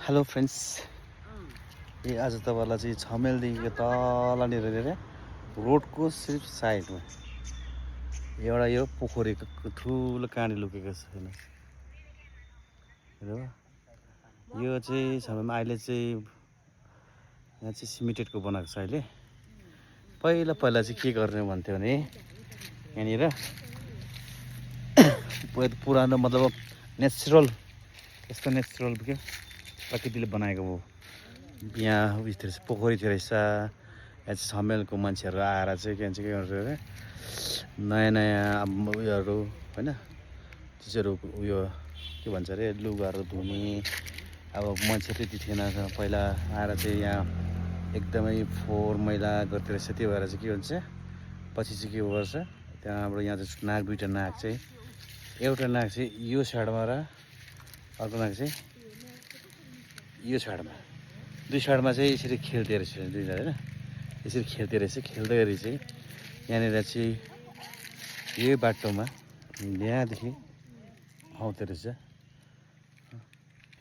Hello friends, आज तपाईँलाई चाहिँ छमेलदेखिको तलनिर रोडको सिर्फ साइडमा एउटा यो पोखरीको ठुलो काँडी लुकेको छ होइन। यो चाहिँ छमेलमा अहिले चाहिँ यहाँ चाहिँ सिमेन्टेडको बनाएको छ। अहिले पहिला चाहिँ के गर्ने भन्थ्यो भने यहाँनिर पुरानो मतलब नेचुरल यस्तो नेचुरल के प्रकृतिले बनाएको हो। यहाँ उयसतिर चाहिँ पोखरी थियो रहेछ। यहाँ चाहिँ छमेलको मान्छेहरू आएर चाहिँ के भन्छ के गर्छ अरे नयाँ नयाँ उयोहरू होइन चिजहरू उयो के भन्छ अरे लुगाहरू धुने। अब मान्छे त्यति थिएन पहिला आएर चाहिँ यहाँ एकदमै फोहोर मैला गर्थ्यो रहेछ। त्यो भएर चाहिँ के हुन्छ पछि चाहिँ के गर्छ त्यहाँबाट यहाँ चाहिँ नाक दुईवटा नाक चाहिँ एउटा नाक चाहिँ यो साइडमा र अर्को नाक चाहिँ यो साइडमा दुई साइडमा चाहिँ यसरी खेल्दै रहेछ दुईजना होइन। यसरी खेल्दै रहेछ। खेल्दाखेरि चाहिँ यहाँनिर चाहिँ यही बाटोमा यहाँदेखि आउँदो रहेछ।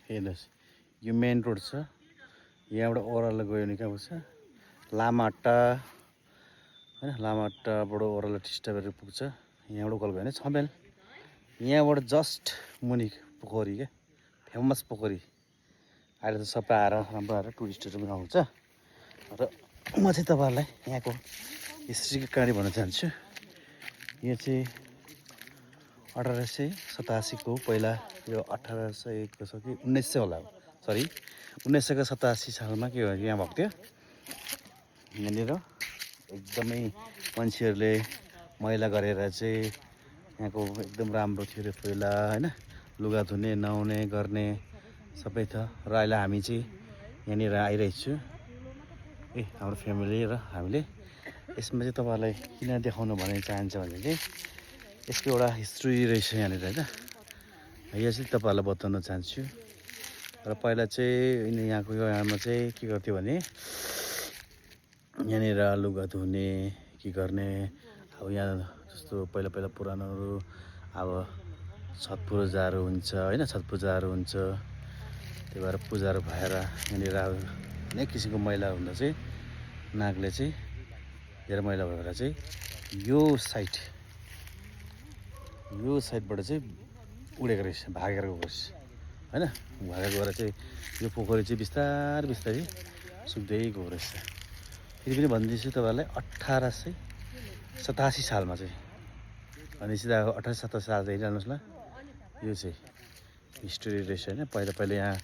हेर्नुहोस् यो मेन रोड छ। यहाँबाट ओह्रालो गयो भने कहाँ पुग्छ लामाहट्टा होइन। लामाहट्टाबाट ओह्रालो टिस्टाबाट पुग्छ। यहाँबाट उकालो गयो भने छमेल। यहाँबाट जस्ट मुनि पोखरी क्या फेमस पोखरी। अहिले त सबै आएर राम्रो आएर टुरिस्टहरू पनि आउँछ। र म चाहिँ तपाईँहरूलाई यहाँको हिस्ट्रीको कहानी भन्न चाहन्छु। यो चाहिँ 1887 को पहिला यो 1800 को छ कि 1900 होला सरी 1987 सालमा के भयो यहाँ भएको थियो। यहाँनिर एकदमै मान्छेहरूले मैला गरेर चाहिँ यहाँको एकदम राम्रो थियो अरे पहिला होइन। लुगा धुने नुहाउने गर्ने सबै थियो। र अहिले हामी चाहिँ यहाँनिर आइरहेको छु हाम्रो फ्यामिली र हामीले। यसमा चाहिँ तपाईँहरूलाई किन देखाउनु भन्न चाहन्छ भने चाहिँ यसको एउटा हिस्ट्री रहेछ यहाँनिर होइन। यो चाहिँ तपाईँहरूलाई बताउन चाहन्छु। र पहिला चाहिँ यहाँको यहाँमा चाहिँ के गर्थ्यो भने यहाँनिर लुगा धुने के गर्ने। अब यहाँ जस्तो पहिला पुरानोहरू अब छठ पूजाहरू हुन्छ होइन। छठ पूजाहरू हुन्छ त्यही भएर पूजाहरू भएर यहाँनिर अब अनेक किसिमको मैला हुँदा चाहिँ नागले चाहिँ धेरै मैला भएर चाहिँ यो साइडबाट चाहिँ उडेको रहेछ भागेर गएको रहेछ होइन। भागेर गएर चाहिँ यो पोखरी चाहिँ बिस्तारै सुक्दै गएको रहेछ। फेरि पनि भनिदिन्छु तपाईँहरूलाई 1887 सालमा चाहिँ अनि सिधा 1887 साल हेरिहाल्नुहोस् ल। यो चाहिँ हिस्ट्री रहेछ होइन। पहिला यहाँ